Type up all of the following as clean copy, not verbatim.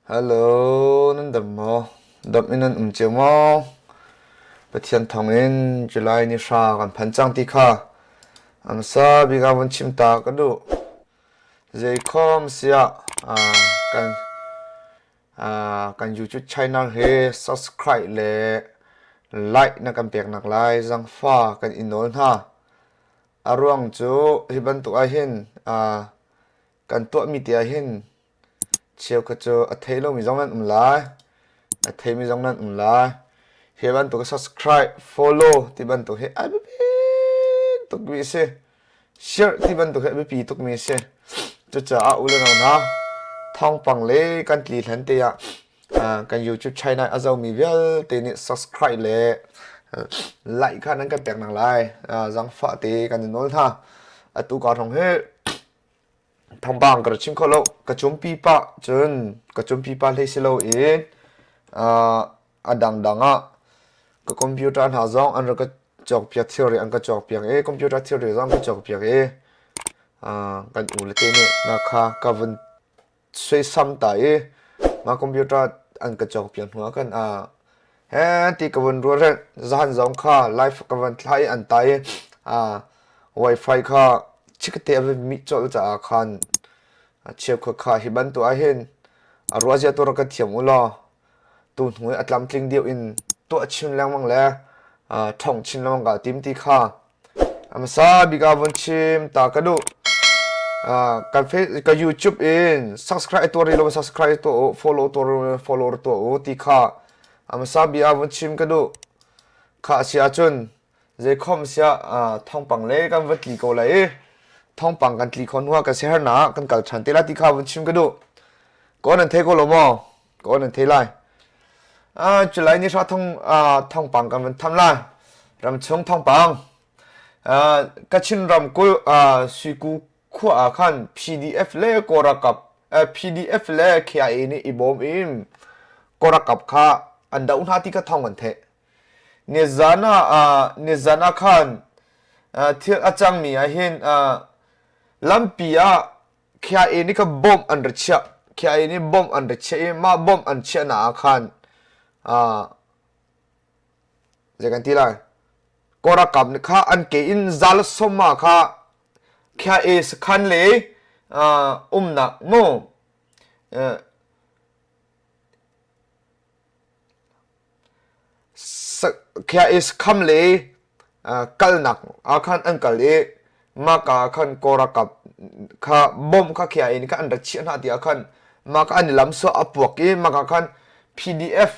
Hello, nan dam maw? Dam in nan um cio maw? Pathian thawngin July ni hra kan phan cang ti kha a hmasa bik ah vun chim ta ka duh. Zeikhom siah kan kan YouTube channel hi subscribe le like na kan peknak lai zangfa kan i nawl hna. A ruang cu hi bantuk ahhin kan tuahmi te ahhin cheukhat cu a thei lomi zong nan um lai. A theimi zong nan um lai. Hi bantuk subscribe, follow ti bantuk hi a biapi tukmi a si. Share ti bantuk hi a biapi tukmi a si. Cucaah u le nau hna, thawngpang le kan tli hlan te ah kan YouTube channel a zomi vialte nih subscribe le like kha nan kan pek nak lai. Zangfah te kan in nawl hna. Atu ka hrawng hi thawngpang ka rak chim kho lo. Ka cumpi pah cun ka cumpi pah hlei si loin a dangdang ah ka computer hna zong an rak ka cawkpiak thilri an ka cawkpiak i computer thilri zong an ka cawkpiak i kan u le te nih na kha ka vun suaisam ta i mah computer an ka cawkpiak hnu ah khan he ti ka vun ruah reng zahan zong kha live ka van thlah i an ta i wifi kha chikkate a van mih colh caah khan cheukhat kha hi bantuk ahhin a ruahzia tu rak ka thiam u law tu hnu i a tlamtling deuh in tuah chin lengmang le ṭhawng chin lengmang kaa tim ti kha a hmasa bik ah vun chim ta ka duh. Kan ka YouTube in subscribe tuah rih lo subscribe tuah u, follow tuah rih lo follow tuah u ti kha a hmasa bik ah vun chim ka duh. Kha a si ahcun zeikhom siah thawngpang le kan va tli ko lai i thawngpang kan tli kho hnu ah kan siahernak kan kal ṭhan te lai ti kha vun chim ka duh. Ko nan thei ko lo maw? Ko nan thei lai. Culai ni hra thong thawngpang kan van tham lai. Ramchung thawngpang. Kachin ramkulh Suiku khua ah khan PDF le Kawlralkap PDF le KIA nih i bawm in Kawlralkap kha an doh hna ti kha thawng kan theih. Nizan ah nizan ah khan thil a cangmi ah hin lampi ah KIA nih kha bomb an ra chiah. KIA nih bomb an ra chiah i mah bomb an chiahnak ah khan zei kan ti lai Kawlralkap nih kha an ke in zal sawma kha KIA sakhan le umnak mu Kham le kalnak ah khan an kal i mahka ah khan Kawl ralkap kha bomb kha KIA nih khan an rak chiah hna ti ah khan mahka an i lamsuah a puak i mahka khan PDF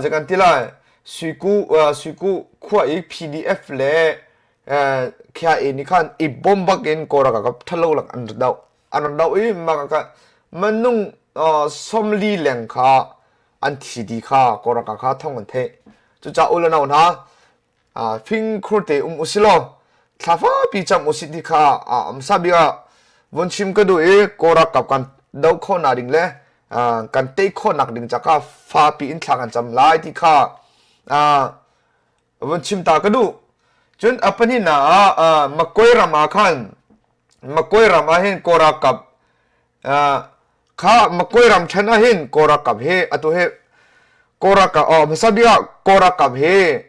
zei kan ti lai Suiku Suiku khua i PDF le KIA nih khan i bomb bak in Kawl ralkap ṭhalo lak an rak doh. An rak doh i mahka khan minung 40 leng kha an thi dih kha Kawlralkap kha thawng an theih. Cucaah u le nau hna fingkhur te um usilaw thla fapi cam usih ti kha hmasa bik ah vun chim ka duh i Kawlralkap kan doh khawhnak ding le kan tei khawhnak ding ca fapi in thla kan cam lai ti kha vun chim ta ka duh. Cun a pahnihnak ah Makoi ram ah khan Makoi ram ah hin Kawlralkap Kha Makoi ramṭhen ahhin Kawl ralkap hi atu hi Kawl ralkap oh hmasa bik ah Kawl ralkap hi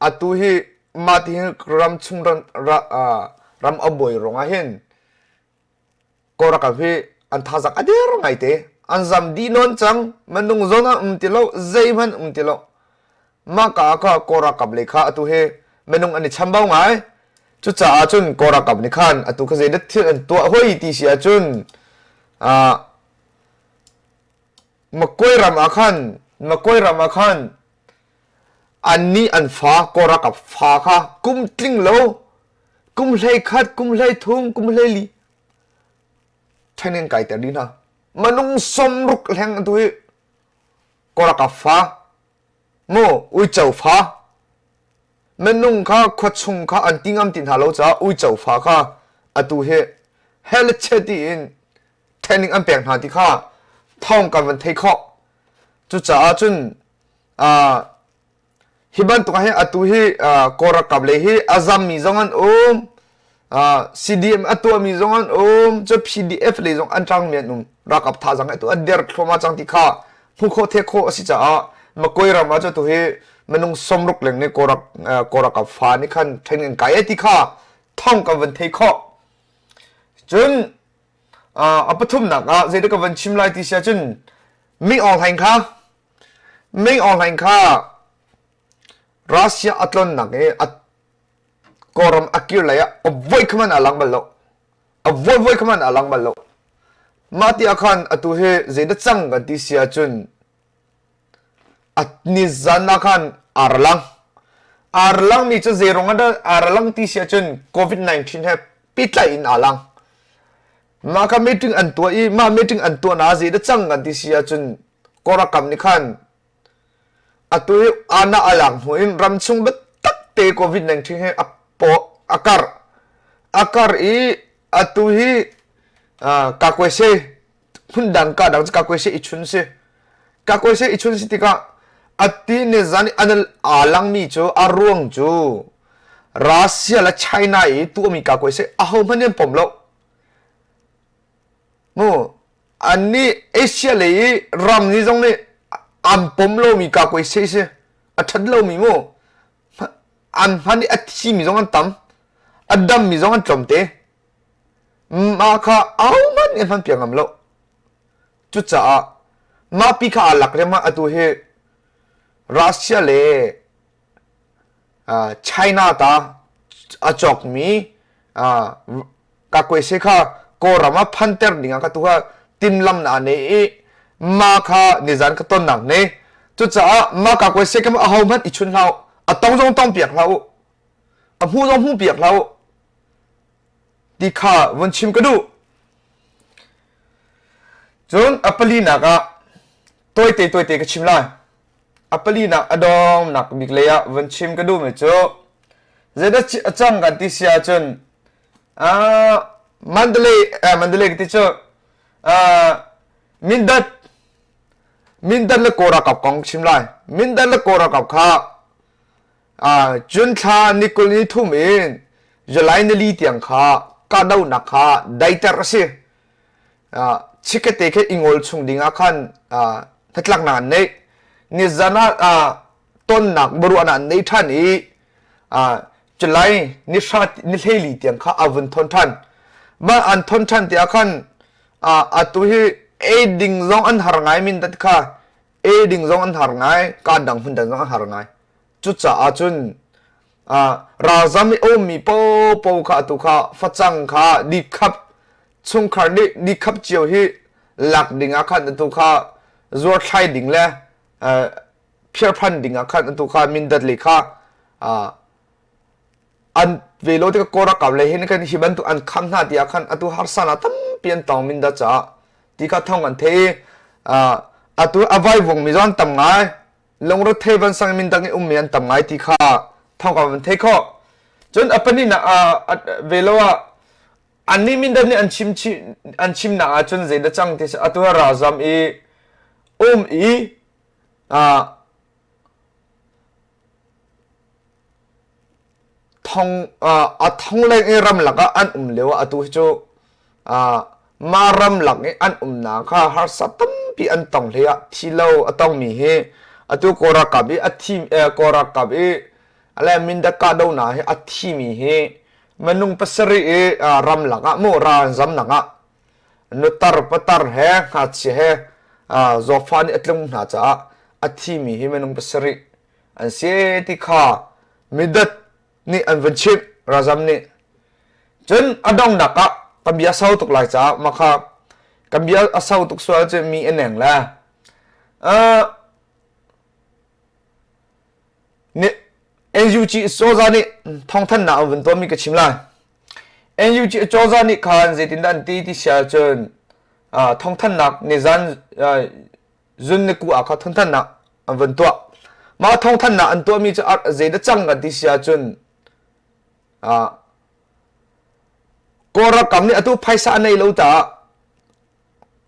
atu hi mah ti hin ram chung ram ram a buai ruang ahhin Kawl ralkap hi an thazaang a der ngaite. An zam dih nawn cang. Minung zawn an um ti lo, zeihmanh um ti lo. Mah ka ah kha Kawl ralkap lei kha atu hi minung an i chambau ngai. Cucaah cun Kawl ralkap nih khan atu kha zeidah thil an tuah hoi ti si ahcun Makoi ram ah khan Makoi ram ah khan annih an fa Kawl ralkap fa kha kum tling lo kum 11 kum 13 kum 14 training kai ter dih hna. Minung 60 hleng atu hi Kawl ralkap fa mu uico fa minung kha khuachung kha an ti ngam ti hna lo caah uico fa kha atu hi hell che tiin training an pek hna ti kha thawng kan van thei khawh. Cucaah cun hi bantuk ah hin atu hi Kawl ralkap lei hi a zammi zong an um. CDM a tuahmi zong an um, cu PDF lei zong an ṭangmi an um. Ralkap thazaang atu an der thluahmah cang ti kha hmuh khawh thek khawh a si caah Makoi ram ah cu tu hi minung 60 leng nih Kawl ralkap fa nih khan training an kai ti kha thawng kan van thei khawh. Cun a pathumnak ah zeidah ka van chim lai ti si ahcun Ming Aung Hlaing kha Ming Aung Hlaing kha Russia a tlonnak i a Kawlram a kir lei ah a voi kha hmanh aa lang bal lo. A voi voi kha hmanh aa lang bal lo. Mah ti ah khan atu hi zeidah cang kan ti si ahcun a nizan ah khan aa ra lang. Aa ra langmi cu zei ruang ah dah aa ra lang ti si ahcun COVID-19 he pehtlaih in aa lang. Mah kha meeting an tuah i mah meeting an tuah na zeidah cang kan ti si ahcun Kawlram nih khan Atu hi ana a lak hnu in ramchung biatak te COVID-19 hi a paw a karh. A karh i atu hi kakuaise hmundang ka dang cu kakuaise i chun si. Kakuaise i chun si tikah ati nizan i an aa langmi cu a ruang cu Russia le China i tuahmi kakuaise ahohmanh nih an pom lo. Mu Annih Asia lei i ram nih zong nih an pom lomi kakuaise si a ṭhat lomi mu an hman i a thimi zong an tam a dammi zong an tlawmte mah kha ahohmanh nih an hman piak ngam lo cucaah mah pi kha aa lak riam ah atu hi Russia le China ta a cawkmi kakuaise kha Kawlram ah phanter ding ah ka tu kha timlamnak a nei i ma kha nizan ka tonnak ne cucaah ma kakuaise ka aho hmanh i chun hlah u a tong zong tong piak hlah u a hmu zong hmu piak hlah u ti kha vun chim ka duh cun a palinak ah tawite tawite ka chim lai a palinak a dongnak bik lei ah vun chim ka duhmi cu zeidah a cang kan ti si ahcun Mandalay Mandalay ti cu Mindat Mindat le Kawl ralkap kong chim lai Mindat le Kawl ralkap kha June thla ni 20 ni thum in July ni li tiang kha kahdohnak kha daiter a si chikkate khi i ngol chung ding ah khan hnatlaknak an neih nizan ah tonnak biaruahnak an nei ṭhan i July ni hra ni hleili tiang kha a vun thon ṭhan mah an thon ṭhan tiah khan atu hi ei ding zong an har ngai min dat kha ei ding zong an har ngai kaan dang hmun dang zong an har ngai cucaah cun ralzam i a ummi paohpaoh kha atu kha facang kha dikhap chungkhar nih dikhap cio hi lak ding ah khan atu kha zuarthlai ding le phiarphan ding ah khan atu kha mindat le kha an ve lo tikah Kawl ralkap lei hin kan hi bantuk an kham hna ti ah khan atu harsa na tampi an tong mindat caah ti kha thong an thei atu a vaivung mi zong an tam ngai lungrethei vansang in mindang i ummi an tam ngai ti kha thawng ka van thei khawh. Cun a pahnihnak ah ve lo ah annih mindat nih an chim an chimnak ahcun zeidah cang ti atu ah ralzam i um i Thong a thongleng i ramlak ah an um lio ah atu hi cu mah ramlak i an umnak kha harsa tampi an tong hlei ah thi lo a tongmi hi atu Kawl ralkap i a thi Kawl ralkap i le Mindat kahdohnak hi a thimi hi minung pasarih i ramlak ah mu ral an zamnak ah nutar patar he ngakchia he zawtfah nih a tlung hna caah a thimi hi minung pasarih an si ti kha midat nih an vun chimh ralzam nih cun a donghnak ah kan bia sau tuk lai caah mah kha kan bia a sau tuk sual cu mi a neng le uh, nih NUG cozah nih thawngthanhnak an vun tuahmi ka chim lai NUG cozah nih khan zeitindah an ti ti si ahcun uh, thawngthanhnak nizan uh, zun ni ku ah kha thawngthanhnak an vun tuah. Mah thawngthanhnak an tuahmi cu zeidah cang kan ti si ahcun Kawl ralkap nih atu phaisa a nei lo caah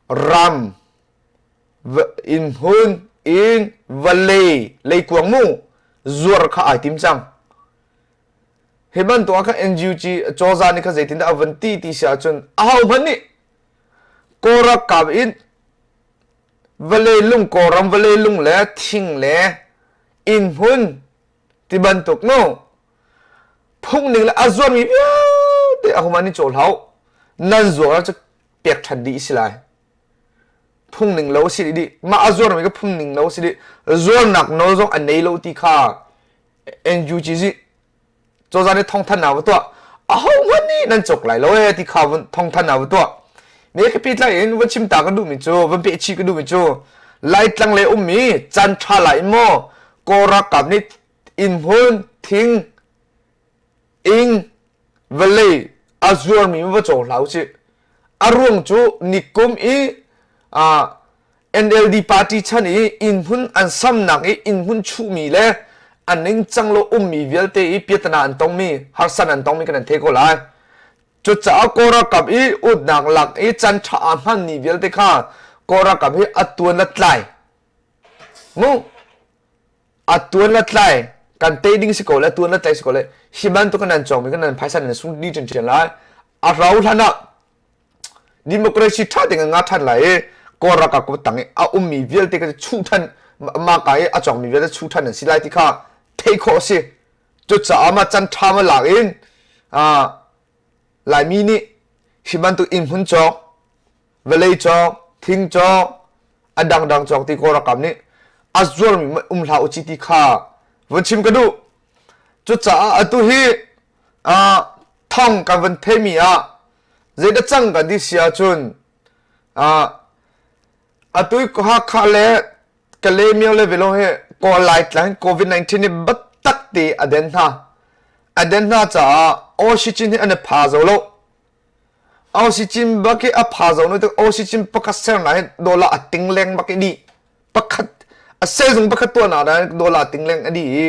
ram innhmun inn vawlei leikuang mu zuar kha ai tim cang. Hi bantuk ah khan NUG cozah nih khan zeitindah a vun ti ti si ahcun ahohmanh nih Kawl ralkap in vawlei lung Kawlram vawlei lung le thing le innhmun ti bantuk nu phungning le a zuarmi vialte ahohmanh nih caw hlah nan zuar cu pek ṭhan dih si lai. Phungning lo si dih mah a zuarmi ka phungning lo si dih zuarnak nawl zong a nei lo ti kha NUG cozah nih thawngthanhnak va tuah ahohmanh nih nan cawk lai lo ee ti kha vun thawngthanhnak va tuah me ka pi tlai in van chim ta ka duhmi cu van peh chih ka duhmi cu Laitlang le ummi caan ṭha lai maw Kawl ralkap nih inn hmun thing ing vawlei a zuarmi va caw hlah usih a ruang cu nikum i NLD party chan i innhmun an samnak i innhmun chuhmi le an ningcang lo ummi vialte i piatana an tongmi harsan an tongmi kan an thei ko lai. Cucaah Kawl ralkap i utnak lak i can ṭha aa hmanmi vialte kha Kawl ralkap hi a tuan le tlai. Mu a tuan le tlai kan tei ding si ko le tuan le tlai si ko le hi bantuk nan cawngmi kan nan phaisa nan sung dih ṭhiamṭhiam lai. A rau hlan ah Democracy ṭha tein nga ṭhan lai i Kawl ralkap kut tang i a ummi vialte kha chuh ṭhan mah ka i a cawngmi vialte chuh ṭhan an si lai ti kha theih khawh a si. Cucaah mah can ṭha ma lak in Laimi nih hi bantuk inn hmun cawk, vawlei cawk, thing cawk, a dangdang cawk ti Kawl ralkap nih a zuarmi um hlah u ci ti kha vun chim ka duh. Cucaah atu hi thong kan vun theimi ah zeidah cang kan ti si ahcun atu i Hakha le Kalaymyo le Velo hi Kawl Laitlang COVID-19 nih biatak te a den hna. A den hna caah oxygen hi an i pha zo lo. Oxygen bak i a pha zo no tik oxygen pakhat sernak hi dollar a ting leng bak i dih. Pakhat a sehzung pakhat tuahnak ah dollar ting leng a dih i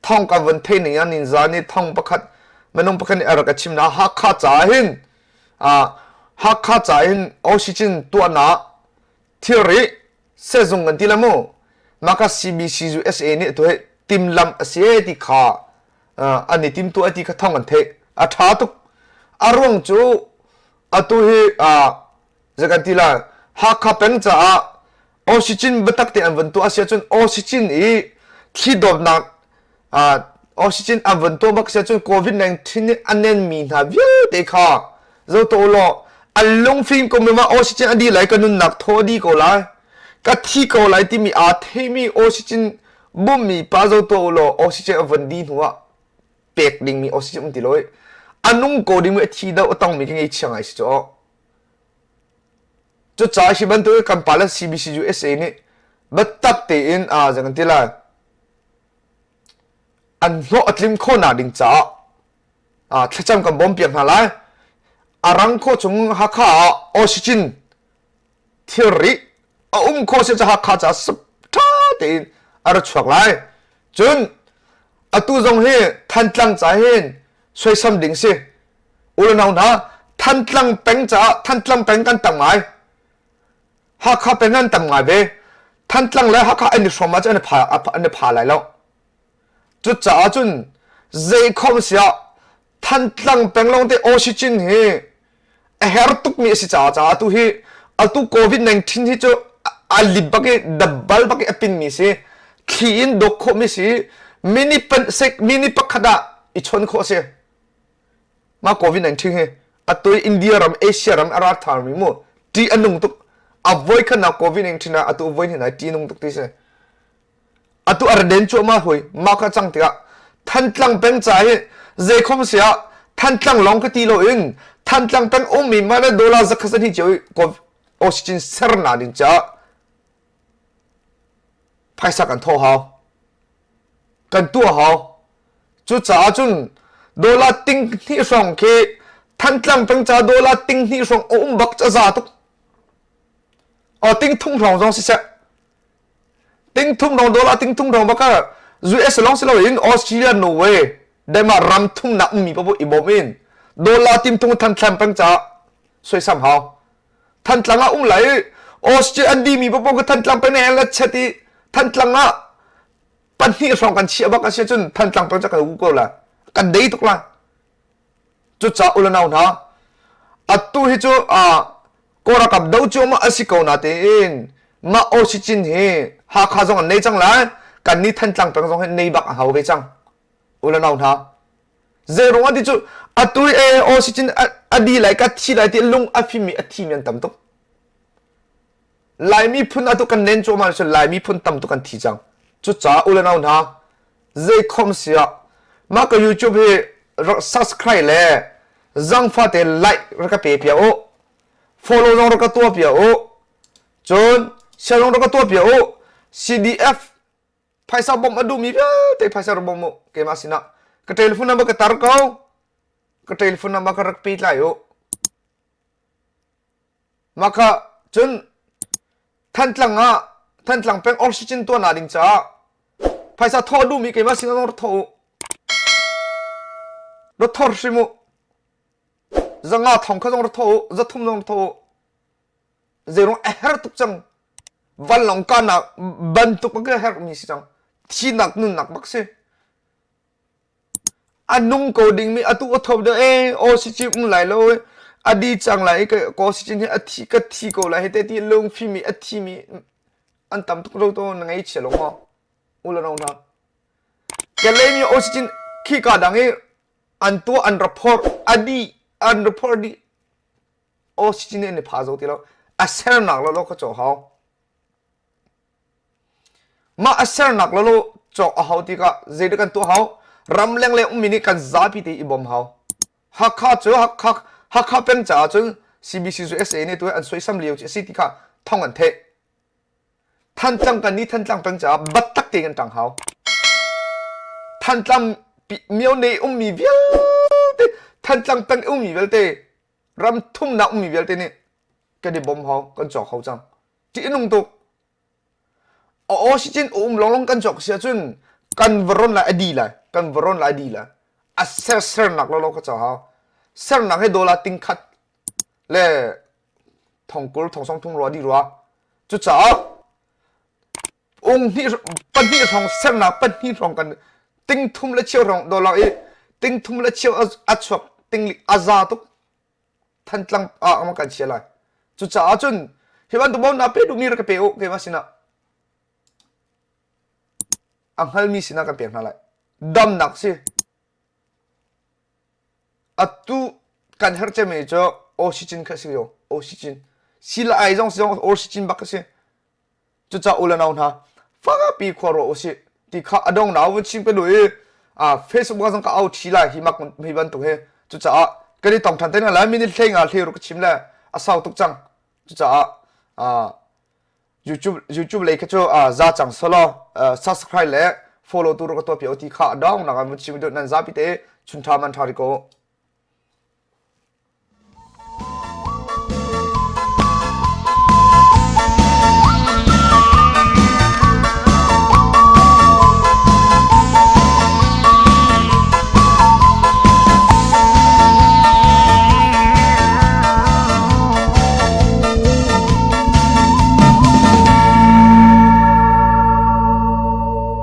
thong kan vun thei ning ah ninza nih thong pakhat minung pakhat nih a rak ka chim na Hakha caah hin Hakha caah hin oxygen tuahnak thilri sehzung kan ti la mu maka CBC USA nih tu timlam a si ti kha an i tim tu ti kha thong an theih a tha tuk a ruang cu atu hi zei kan ti lai Hakha peng caah oxygen biatak te an vun tuah si ahcun oxygen i thli dawpnak oxygen an vun tuah bak si ahcun COVID-19 nih a nenmi hna vialte kha zo to law an lungfim ko mi ma oxygen a dih lai ka nunnak thaw a dih ko lai ka thi ko lai timi aa theimi oxygen bummi pa zo to law oxygen a vun dih hnu ah pek dingmi oxygen um ti lo i a nung ko dingmi a thi do a tongmi ka ngei chia ngai si cu Cucaah hi bantuk kan pale CBC USA nih biatak tein aa zei kan ti lai an hlawh a tlim khawhnak ding caah thlacam kan bawm piak hna lai. A rang khawh chung Hakha ah oxygen thilri a um khawh si cu Hakha caah ṭha tein a ra chuak lai. Cun atu zong hi Thantlang ca hin soisam ding si. Ulanau hna Thantlang peng caah Thantlang peng kan tam ngai. Hakha peng an tam ngai ve. Thantlang le Hakha an i hrawm ahcun an i pha, an i pha lai lo. Cucaah cun zeikhom siah Thantlang peng lawng te oxygen hi a her tukmi a si caah caah atu hi atu COVID-19 hi cu a lip bak i dabbal bak i a pinmi si thli in dawk khawhmi si mini pan sek mini pakhat ah i chon khawh si mah COVID-19 hi atu India ram Asia ram a ra tharmi mu ṭih a nung tuk a voi khan na COVID-19 ah atu voi hnih ṭih nung tuk ti si atu a ra den cuahmah hui mah kha cang tikah Thantlang peng ca hi zeikhom si ah Thantlang lawng ka ti loin Thantlang peng ummi mah le dollar zakhat zan hi cio i oxygen sernak ding caah phaisa kan thawh hau kan tuah hau cucaah cun dollar ting hnih hrawng khi Thantlang peng ca dollar ting hnih hrawng a um bak ca za tuk o ting thum hrawng zong siseh ting thum hrawng dollar ting thum hrawng bak ah US lawng si loin Australia Norway Denmark ram thumnak ummi paoh i bawm in dollar tim thum Thantlang peng ca soisam hau Thantlang ah um lai Australia an dimi paoh ka Thantlang peng ne la chet i Thantlang ah pahnih hrawng kan chiah bak a si cun Thantlang peng ca kan u ko la kan dei tuk la. Cucaah u le nau hna, atu hi cu Kawl ralkap do cuahmah a si ko natein mah oxygen hi Hakha zong an nei cang lai, kan nih Thantlang peng zong hi nei bak a hau ve cang. U le nau hna, zei ruang ti cu atu e oxygen a di lai ka thi lai ti lung a fimmi a thimi an tam tuk. Laimi phun atu kan nen cuahmah cu Laimi phun tam tuk kan thi cang. Cucaah u le nau hna, zeikhom si ah mah ka YouTube hi rak subscribe le zangfate like rak ka pe piak u. Follow zong rak ka tuah piak u. Cun share zong rak ka tuah piak u. CDF phaisa bawmh a duhmi vialte phaisa rak bawm u keimah sinah. Ka telephone number ka tar ko. Ka telephone number ka rak pe tlai u. Mah kha cun Thantlang ah Thantlang peng oxygen tuahnak ding caah phaisa thawh duhmi keimah sinah zong rak thawh u. Rak thor hrim u. Zanga thong kha zong rak thawh u. Zathum zong rak thawh u. Zeiruang a her tuk cang. Vanlawng kahnak bantuk a herhmi si cang. Thihnak nunnak bak si. A nung ko dingmi atu a thop deuh ee oxygen um lai lo a di cang lai i oxygen hi a thi ka thi ko lai hei te ti lungfim i a thimi an tam tuk lo to na ngei chia lo maw u le no hna Kalaymyo oxygen khika dang i an tuah an report a di an report dih oxygen in i pha zo ti lo a sernak lo lo ka caw hau Mah a sernak lawlaw cawk a hau tikah zeidah kan tuah hau? Ramleng le ummi nih kan zapi te i bawm hau. Hakha cu Hakha, Hakha peng caah cun CBC USA nih tu an soisam lio ci a si ti kha thong an theih. Thantlang kan nih Thantlang peng caah battak te kan ṭang hau. Thantlang myone ummi vialte Thantlang peng ummi vialte ram thumnak ummi vialte nih kan i bawm hau, kan cawk hau cang. Ṭih a nung tuk. A oxygen a um lawnglawng kan cawk si ahcun kan va rawn lai a di lai kan va rawn lai a di lai a ser sernak lawlaw ka caw hau sernak hi dollar ting khat le thongkul thongsong thum rua di rua cucaah ung hnih pahnih hrawng sernak pahnih hrawng kan ting thum le cheu hrawng dollar i ting thum le cheu a chuak ting a za tuk Thantlang ah ma kan chia lai. Cucaah cun hi bantuk bawmnak pe duhmi rak ka pe u keimah sinah. A hngalmi sinah kan pek hna lai. Damnak si. Atu kan herh cemmi cu oxygen kha si yo. Oxygen. Sila ai zong si zong oxygen bak ka si. Cucaah u le nau hna fakpi khua ruah usih ti kha a dong nau vun chim ka duh i Facebook ah zong ka au ṭhi lai hi mak hi bantuk hi cucaah kan i tong ṭhan te hna lai minute hlei nga hlei ru ka chim le a sau tuk cang cucaah YouTube YouTube lei kha cu za cang solo subscribe le follow tu ru ka tuah pi ti kha a dong nak vun chim duh nan zapi te chun ṭha man ṭha ri ko.